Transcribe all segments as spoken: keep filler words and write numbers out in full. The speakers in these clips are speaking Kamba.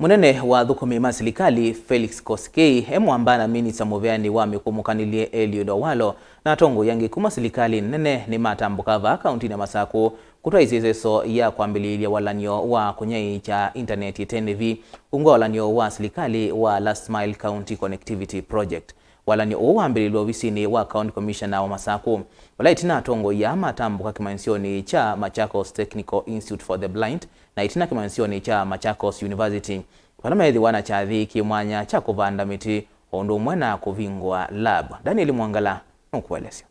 Mũnene wa athũkũmi ma silikalĩ Felix Koskei e mwamba na minista mũveanĩ wa mĩkũmũkanĩlye Eliud Owalo na atongoi angĩ kuma silikalĩ nene nĩmatambũka vaa kauntinĩ ya Masakũ kũtwaĩĩsya ĩseso ya kwambĩlĩĩlya walany'o wa kũnyaĩĩkya intaneti ĩte nĩvi ungu wa walany'o wa silikalĩ wa Last Mile County Connectivity Project. Walany'o ũũ wambĩlĩlwe ovisinĩ wa County Commissioner wa Masakũ, vala ĩtina atongoi aa matambũka kĩmanyĩsyonĩ kya Machakos Technical Institute for the Blind na ĩtina kĩmanyĩsyonĩ kya Machakos University, vala meethĩwa na kyathĩ kĩ mwanya kya kũvanda mĩtĩ o ũndũ ũmwe na kũvingũa lab. Daniel Mwangala nũkũelesya.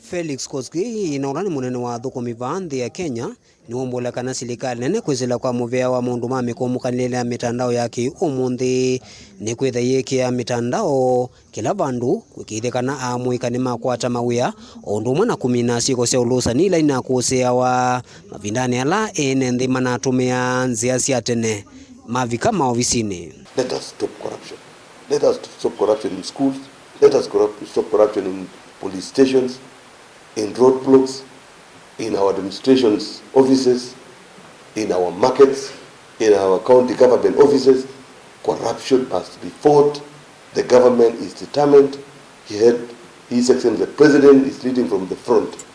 Felix Koskei, na ũla nĩ mũnene wa athũkũmi vaa nthĩ ya Kenya, nĩwaumbũla kana silikalĩ nene kwĩsĩla kwa mũvea wa maũndũ ma mĩkũmũkanĩlĩle ya mĩtandao ya kĩ-ũmũnthĩ nĩkwĩtha yĩkĩa mĩtandao kĩla vandũ kũĩkĩĩthya kana aamũĩka nĩmakwata mawĩa, o ũndũ ũmwe na kũmina syĩko sya ũlũsani ila inakũsĩawa mavindanĩ ala ene nthĩ manatũmĩaa nzĩa sya tene mavika maovisinĩ. Let us stop corruption. Let us stop corruption in schools. Let us corrupt, stop corruption in police stations, in roadblocks, in our administration's offices, in our markets, in our county government offices. Corruption must be fought. The government is determined. He had, His Excellency the President is leading from the front.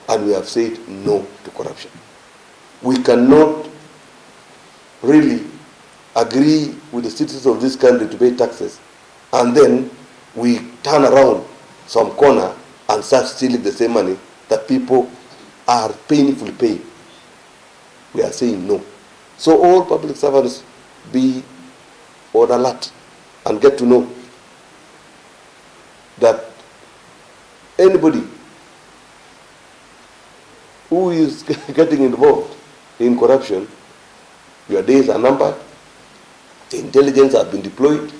And we have said no to corruption. We cannot really agree with the citizens of this country to pay taxes and then we turn around some corner and start stealing the same money that people are painfully paying. We are saying no. So all public servants, be on alert and get to know that anybody who is getting involved in corruption, your days are numbered. The intelligence have been deployed.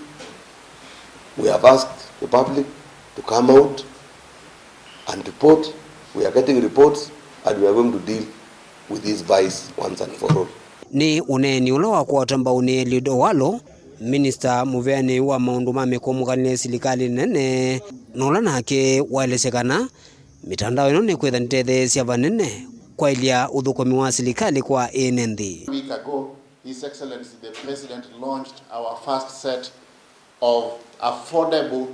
We have asked the public to come out and report. We are getting reports and we are going to deal with this vice once and for all. Nĩ ũneeni ũla wakwatwa mbau nĩ Eliud Owalo, minista mũveanĩ wa maũndũ ma mĩkũmũkanĩle silikalĩ nene, na ũla nake waelesya kana mĩtandao ĩno nĩkwĩtha nĩtetheesya vanene kwaĩlya ũthũkũmi wa silikalĩ kwa ene nthĩ. A week ago, His Excellency the President launched our first set of affordable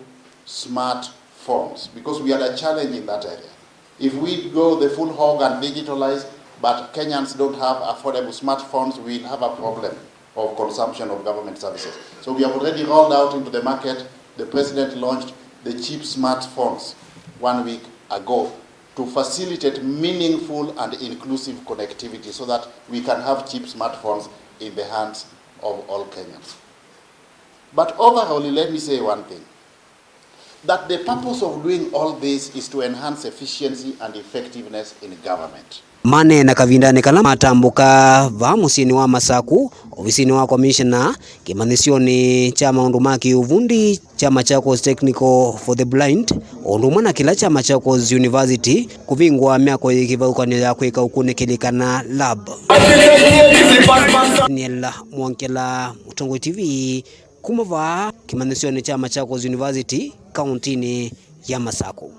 smartphones, because we had a challenge in that area. If we go the full hog and digitalize, but Kenyans don't have affordable smartphones, we'll have a problem of consumption of government services. So we have already rolled out into the market the President launched the cheap smartphones one week ago to facilitate meaningful and inclusive connectivity so that we can have cheap smartphones in the hands of all Kenyans. But overall, let me say one thing, that the purpose of doing all this is to enhance efficiency and effectiveness in government. Maneena kavindanĩ kala matambũka vaa mũsyĩnĩ wa Masakũ, ovisinĩ wa komishena, kĩmanyĩsyonĩ kya maũndũ ma kĩũvundi kya Machakos Technical for the Blind, o ũndũ ũmwe na kĩla kya Machakos University, kũvingũa myako yĩ kĩvathũkany'o ya kwĩka ũkunĩkĩli kana lab. Daniel Mwongela, Mũtongoi T V, kuma vaa kĩmanyĩsyonĩ kya Machakos University, kauntinĩ ya Masakũ.